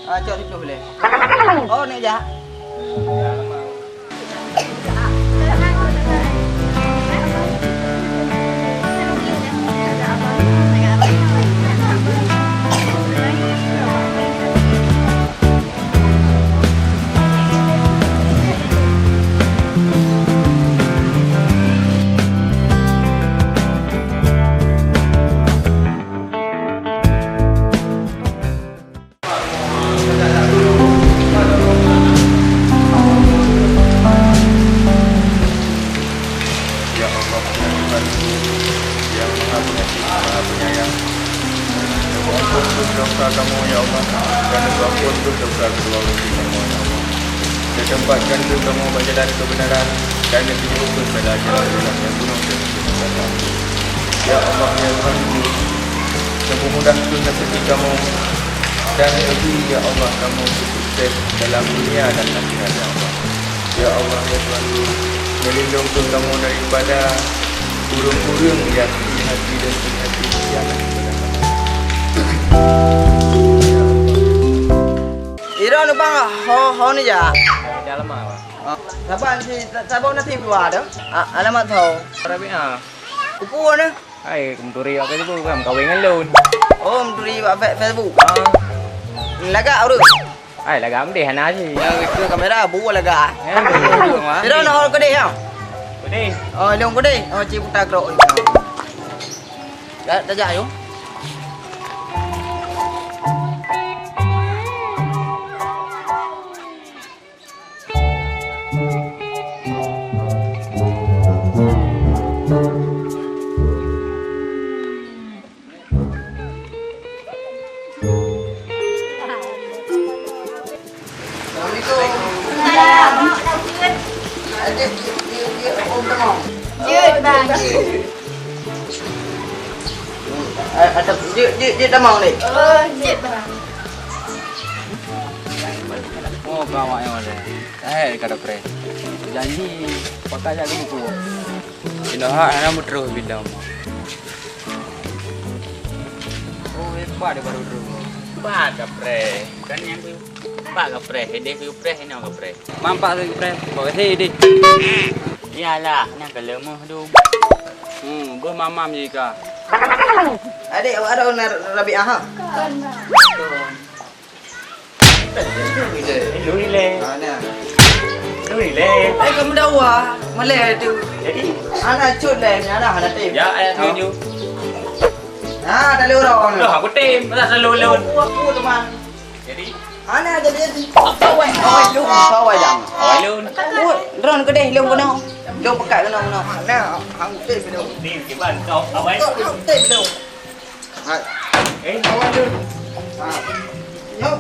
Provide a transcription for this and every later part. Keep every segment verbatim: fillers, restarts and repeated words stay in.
Ah, cok siplôh lé. Oh, ni jak. Ya Allah, ya Tuhan, yang Maha Pengasih, Maha Penyayang, neuampôn dosa kamoe, ya Allah, dan neuampôn dosa keluarga kamoe, ya Allah. Neutempatkan kamoe bak jalan keubeunaran, dan neupiôh keu salah jalan-jalan nyang bunoe dan Ya Allah, ya Tuhan, neupeumudah keu rezeki kamoe, dan neubri, ya Allah, kamoe sukses dalam dunia dan akhirat, ya Allah. Ya Allah, ya Tuhan, neulindong keu kamoe daripada ureuëng-ureuëng nyang iri hati dan iri hati khianat kepada kamoe. Iro nubang ho, ho ni ja. Dalam apa? Oh, saban si, sa-, saban nasi dua tu. Ah, alamat ho. Rabi'ah. Kupu ni. Hai, meuturi bak Facebook, kan kawin ngon lôn. Oh, meuturi bak Fe-, Facebook. Ah. Lagak ureuëng. Hai, lagak meude hana sih. Ya, itu kamera bu lagak. Ya, betul, Mak. Sira nak hol kedih ya? Kedih. Oh, lôn kedih. Oh, cik putar kerok. Ya, tajak yuk. Assalamualaikum. Jeuet, Bang. Jeuet, jeuet, jeuet tamong ni. Oh, jeuet, Bang. Oh, ka awak nyang ada. Eh, ka dokre. Janji pakai jak geumeutuwoe. Inoe hak hana meutroh bidang. Oh, eh, kuat dia baru tu. Kuat ka pre. Bukan yang tu. Kuat ka pre. Hideh tu pre, inoe ka pre. Mampak tu pre. Bawa sih hideh. Iyalah, nang ka lemah tu. Hmm, boh mamam je ka. Adik, awak ada warna Rabi'ah, ha? Kon. Lu rilek. Ha, nah. Lu rilek. Eh, kamu dawa. Maleh tu. Jadi? Ana cut leh, ni ana hana tim. Ya, eh, setuju. Ha, tak ada orang. Loh, aku tim. Masa selalu lon. Aku, aku teman. Jadi? Ana jadi tim. Awai, awai lu. Awai jang. Awai lon. Oh, drone kedeh lu kena. Lu pekat kena kena. Nah, aku tim lu. Tim kiban kau awai. Aku tim lu. Hai. Eh, awai dulu. Ha. Nyoe,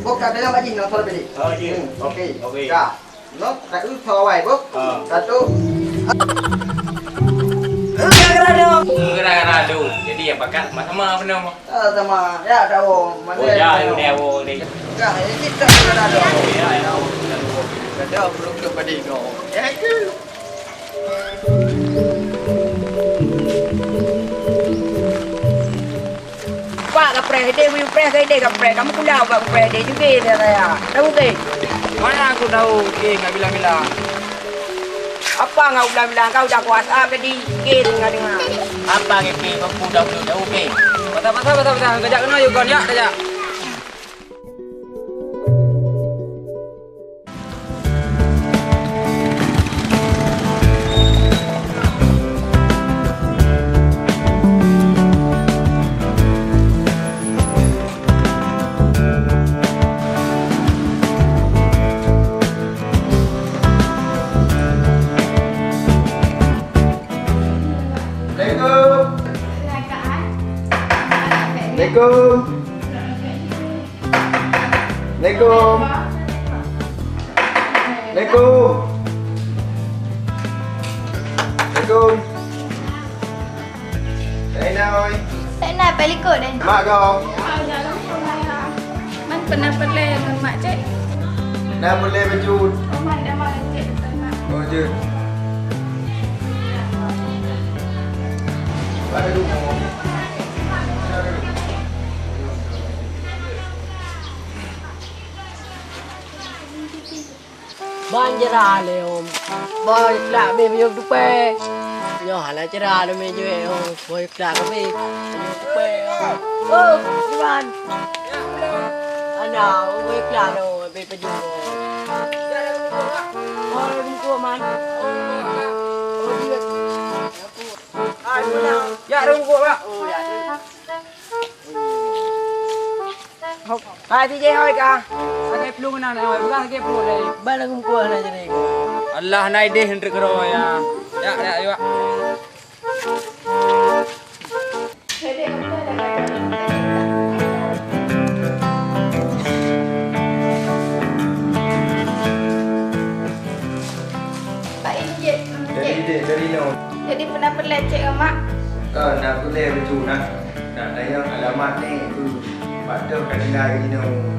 boh ka dalam bak jih, nyoe, suara beli. Oh, iya. Hmm, okey. Okey. Ka. Nyoe, ka tu, suara awai, boh. Ha. Satu. Gara-gara dong. Gara-gara dong. Jadi, Ya, pakat sama-sama peunoh. Ah, sama. Ya, tahu. Mana Oh, ya, tahu? Ini tahu ni. Ya, ini tak ada. Oh, ya, ya. Ada belum ke pada itu. Ya, itu. Pak kapreh, deh, wih, preh, deh, kapreh. Kamu kula, Pak, kapreh, deh, juga, saya. Tahu, deh? Mana aku tahu, deh, nggak bilang-bilang. Apa ngau bilang-bilang kau dah kuasa ke di ke dengar-dengar? Apa ke ke mampu dah belum jauh ke? Patah, patah, patah, patah. Kejak kena yuk kon, ya, kejak. Assalamualaikum. Assalamualaikum. Assalamualaikum. Assalamualaikum. Assalamualaikum. Saina, oi. Saina, pelikot deh. Mak kau. Man pernah pernah ngon mak cek. Dah boleh baju. Oh, man dah mak cek. Oh, je. Pada dulu. Ban jera lé, Om. Boh klak mé miyueb tupée. Nyoe hana jera lé mé jeuet, Om. Boh klak kami miyueb tupée, Om. Oh, Iban. Ana, boh klak lé, Om, mé pajôh. Oh, bungkôh, Man. Oh, jeuet. Ya, ada bungkôh, Pak. Oh, ya. Hai, tijih hôi ka. Sagai plueng na, na, bukan sagai plueng deh. Bala kumpul na jadi. Allah nai deh untuk keroya. Ya, ya, ya. Pak Injek, Jadi, Injek. Dek, dari no. Jadi, pernah pelet cek ngon mak? Kan, nak pelet betul nak. Nak tanyong alamat nek tu, pat teuh ka tinggai inoe.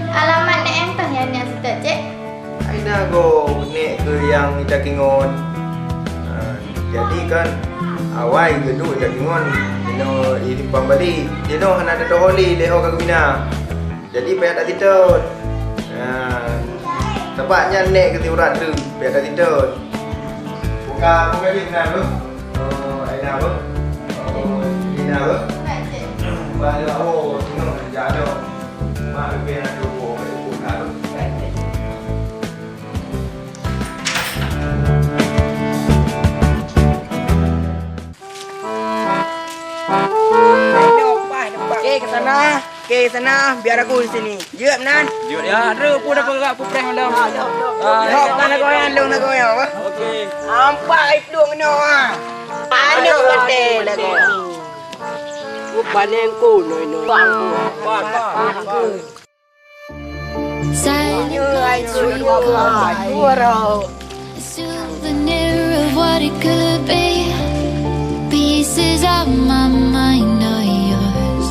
Alamat nek nyang toh nyan nyang seutôt, Cek? Ai na gob nek keuh nyang ita kingon. Ha, jadi kan awai geuduek ita kingon inoe di simpang bali. Jinoe hana teutoh oli lé ho ka geubina. Jadi payah taseutôt. Ha, sabab nyan nek keuh siurat treuk, payah taseutôt. Buka, buka jih keunan tu. Oh, Aina beuh. Oh, Ina beuh. Bah lôn, oh, tengok jak tu. Mak lebih nak tu, oh, buka tu. Oke, ke sana. Oke, sana, biar aku di sini. Jeuet nan. Jeuet ya. Aduh, aku dah peugah aku preh malam. Ah, Hok, ya. Nak goyang, dong, nak goyang, apa? Oke. Ampak itu kena, ah. Anu, betul, lagu. Ku panen ku, noi, noi. Bang, bang, bang, bang. Silent nights recall. A souvenir of what it could be. Pieces of my mind are yours.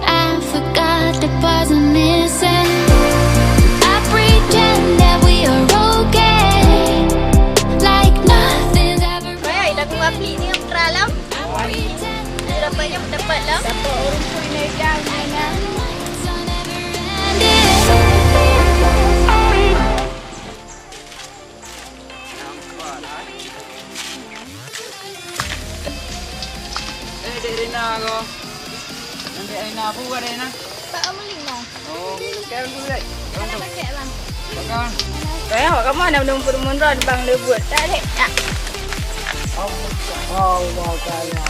I forgot the parts I'm missing. I pretend that we are okay, like nothing's ever Baik, dah keluar plik ni, putra alam. Dapat je, dapat lah. Dapat urut pun megang, megang. Eh, Dek Rina ko. Dek Rina, apa buat Dek Rina? Tak amuling lah. Oh. Ada pakai, Bang. Pegang. Eh, awak kamu ada menempur munron, Bang, lebut. Tak, Dek. Tak. Allah Taala.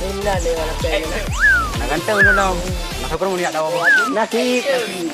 Inna lillahi wa inna ilaihi raji'un. Nak ganteng dulu. Masa pun mau lihat tahu. Nasib, nasib.